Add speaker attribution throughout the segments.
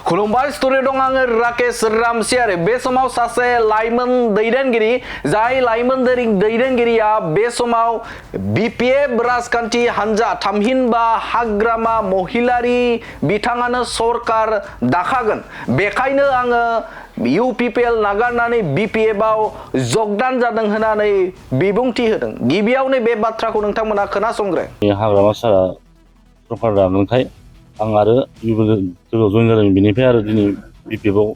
Speaker 1: खुलुमबाय स्टुडिअ दं आङो राकेश रामसियारि बे समाव सासे लाइमोन दैदेनगिरि जाय लाइमोन दैदेनगिरिया बे समाव बिपिएफ राजखान्थि हान्जा थामहिनबा हाग्रामा महिलारि बिथाङानो सरकार दाखागोन बेखायनो आङो इउपिपिएल नागारनानै बिपिएफआव जगदान जादों होननानै बिबुंथि होदों गिबियावनो बे बाथ्राखौ नोंथांमोना खोनासंग्रो
Speaker 2: हाग्रामा सारा सरकार दामोनथाय आं आरो इउपिपिएल जइन जादों बेनिफ्राय आरो दिनै बिपिएफआव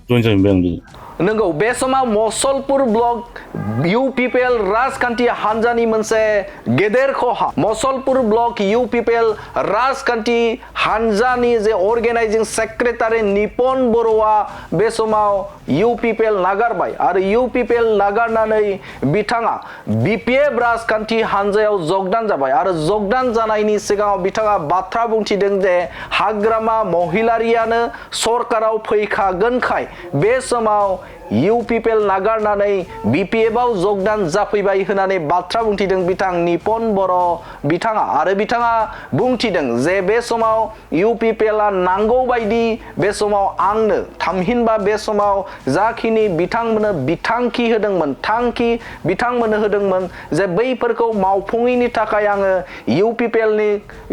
Speaker 2: जइन जाहैबाय आं दिनै
Speaker 1: नंगौ बे समाव मसलपुर ब्लक इउपिपिएल राजखान्थि हान्जानि मोनसे गेदेर खहा मसलपुर ब्लक इउपिपिएल राजखान्थि हान्जानि जे अर्गेनाइजिं सेक्रेटारि निपन बर'आ बे समाव इउपिपिएल नागारबाय आरो इउपिपिएल नागारनानै बिथाङा बिपिएफ राजखान्थि हान्जायाव जगदान जाबाय आरो जगदान जानायनि सिगाङाव बिथाङा बाथ्रा बुंथिदों जे हाग्रामा महिलारियानो सरकाराव फैखागोनखाय बे समाव इउपिपिएल नागारनानै बिपिएफआव जगदान जाफैबाय होननानै बाथ्रा बुंथिदों बिथां निपन बर' बिथाङा आरो बिथाङा बुंथिदों जे बे समाव इउपिपिएलआ नांगौ बायदि बे समाव आंनो थामहिनबा बे समाव जाखिनि बिथांमोननो बिथांखि होदोंमोन थांखि बिथांमोननो होदोंमोन जे बैफोरखौ मावफुङैनि थाखाय आङो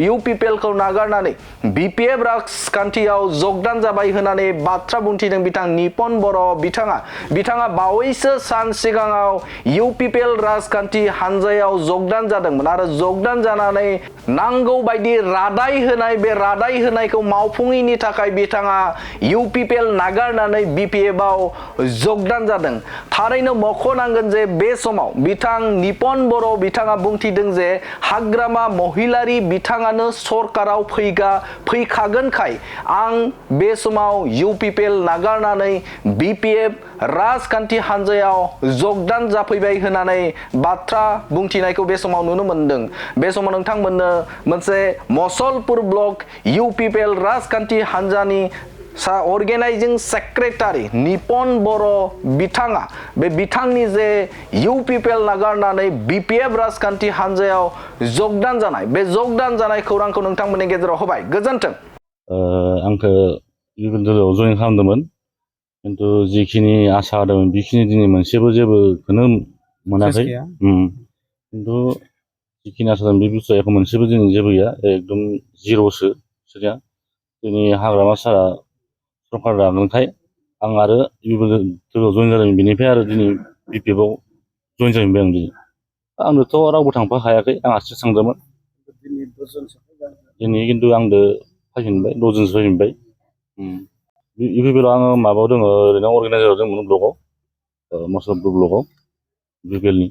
Speaker 1: इउपिपिएलखौ नागारनानै बिपिएफ राजखान्थियाव जगदान जाबाय होननानै बाथ्रा बुंथिदों बिथां निपन बर' बिथाङा बावैसो सान सिगाङाव इउपिपिएल राजखान्थि हान्जायाव जगदान जादोंमोन आरो जगदान जानानै नांगौ बायदि रादाय होनाय बे रादाय होनायखौ मावफुङैनि थाखाय बिथाङा इउपिपिएल नागारनानै बिपिएफआव जगदान जादों थारैनो मख'नांगोन जे बे समाव बिथां निपन बर' बिथाङा बुंथिदों जे हाग्रामा महिलारि बिथाङानो सरकाराव फैखागोनखाय आं बे समाव इउपिपिएल नागारनानै बिपिएफ राजखान्थि हान्जायाव जगदान जाफैबाय होननानै बाथ्रा बुंथिनायखौ बे समाव नुनो मोनदों बे समाव नोंथांमोननो मोनसे मसलपुर ब्लक इउपिपिएल राजखान्थि हान्जानि अर्गेनाइजिं सेक्रेटारि निपन बर' बिथाङा बे बिथांनि जे इउपिपिएल नागारनानै बिपिएफ राजखान्थि हान्जायाव जगदान जानाय बे जगदान जानाय खौरांखौ नोंथांमोननि गेजेराव होबाय गोजोन्थों
Speaker 2: आंखौ इउपिपिएलआव जइन खालामदोंमोन खिन्थु जिखिनि आसा होदोंमोन बेखिनि दिनै मोनसेबो जेबोखौनो मोनाखै खिन्थु जिखिनि आसा होदों बे बुस्थुआ एख' मोनसेबो दिनै जेबो गैया एकदम जिर'सो सोलिया दिनै हाग्रामा सारा सरकार दामोनथाय आं आरो इउपिपिएल जइन जादों बेनिफ्राय आरो दिनै बिपिएफआव जइन जाहैबाय आं दिनै आंनोथ' रावबो थांफाखायाखै आं हारसिं थांदोंमोन दिनै खिन्थु आंदो फैफिनबाय 10 जनसो फैफिनबाय इउपिपिएलआव आङो माबायाव दङ ओरैनो अर्गेनाइजाराव दंमोन ब्लकआव मसलपुर ब्लकआव इउपिपिएलनि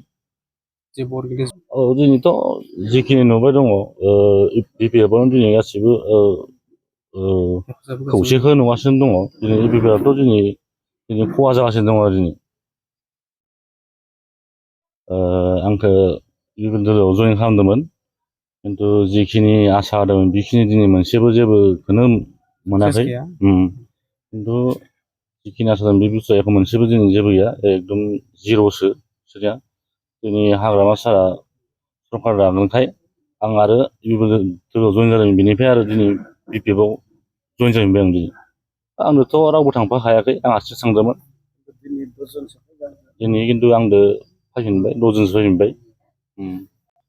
Speaker 2: दिनैथ' जिखिनि नुबाय दङ बिपिएफआवनो दिनै गासिबो खौसेखौ नुगासिनो दङ दिनै इउपिपिएलआथ' दिनै खहा जागासिनो दङ आरो दिनै आंखौ इउपिपिएलआव जइन खालामदोंमोन खिन्थु जिखिनि आसा होदोंमोन बेखिनि दिनै मोनसेबो जेबोखौनो मोनाखै खिन्थु जिखिनि आसा होदों बे बुस्थुआ एख' मोनसेबो दिनै जेबो गैया एकदम जिर'सो सोलिया दिनै हाग्रामा सारा सरकार दामोनथाय आं आरो इउपिपिएलआव जइन जादों बेनिफ्राय आरो दिनै बिपिएफआव जइन जाहैबाय आं दिनै आंनोथ' रावबो थांफाखायाखै आं हारसिं थांदोंमोन दिनै खिन्थु आंदो फैफिनबाय 10 जनसो फैफिनबाय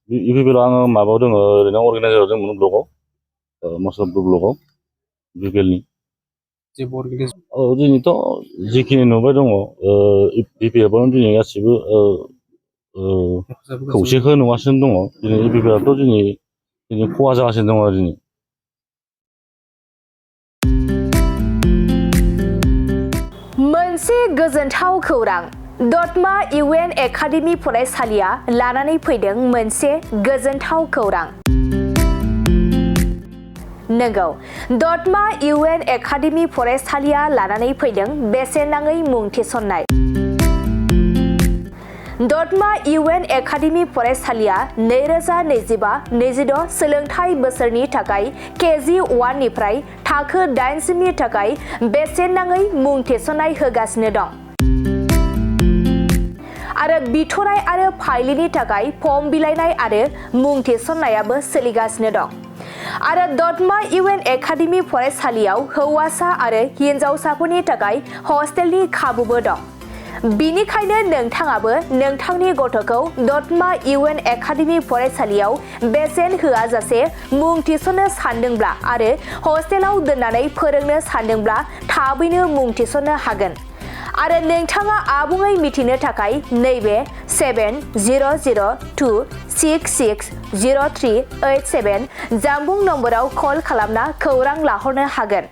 Speaker 2: इउपिपिएलआव आङो माबायाव दङ ओरैनो अर्गेनाइजाराव दंमोन ब्लकआव मसलपुर ब्लकआव इउपिपिएलनि दिनैथ' जिखिनि नुबाय दङ बिपिएफआवनो दिनै गासिबो खौसेखौ नुगासिनो दङ दिनै इउपिपिएलआथ' दिनै खहा जागासिनो दङ आरो दिनै
Speaker 3: मोनसे गोजोनथाव खौरां दतमा इउएन एकाडेमि फरायसालिया लानानै फैदों मोनसे गोजोनथाव खौरां नंगौ दतमा इउएन एकाडेमि फरायसालिया लानानै फैदों बेसेन नाङै मुं थिसननाय दतमा इउएन एकाडेमि फरायसालिया 2025-26 सोलोंथाइ बोसोरनि थाखाय केजि 1 निफ्राय थाखो 8 सिमनि थाखाय बेसेन नाङै मुं थिसननाय होगासिनो दं आरो बिथराय आरो फाइलिनि थाखाय फर्म बिलाइनाय आरो मुं थिसननायाबो सोलिगासिनो दं आरो दतमा इउएन एकाडेमि फरायसालियाव हौवासा आरो हिनजावसाफोरनि थाखाय हस्टेलनि खाबुबो दं। बिनिखायनो नोंथाङाबो नोंथांनि गथ'खौ दतमा इउएन एकाडेमि फरायसालियाव बेसेन होआजासे मुं थिसननो सानदोंब्ला आरो हस्टेलाव दोननानै फोरोंनो सानदोंब्ला थाबैनो मुं थिसननो हागोन। आरो नोंथाङा आबुङै मिथिनो थाखाय नैबे 7002660387 जानबुं नम्बराव कल खालामना खौरां लाहरनो हागोन।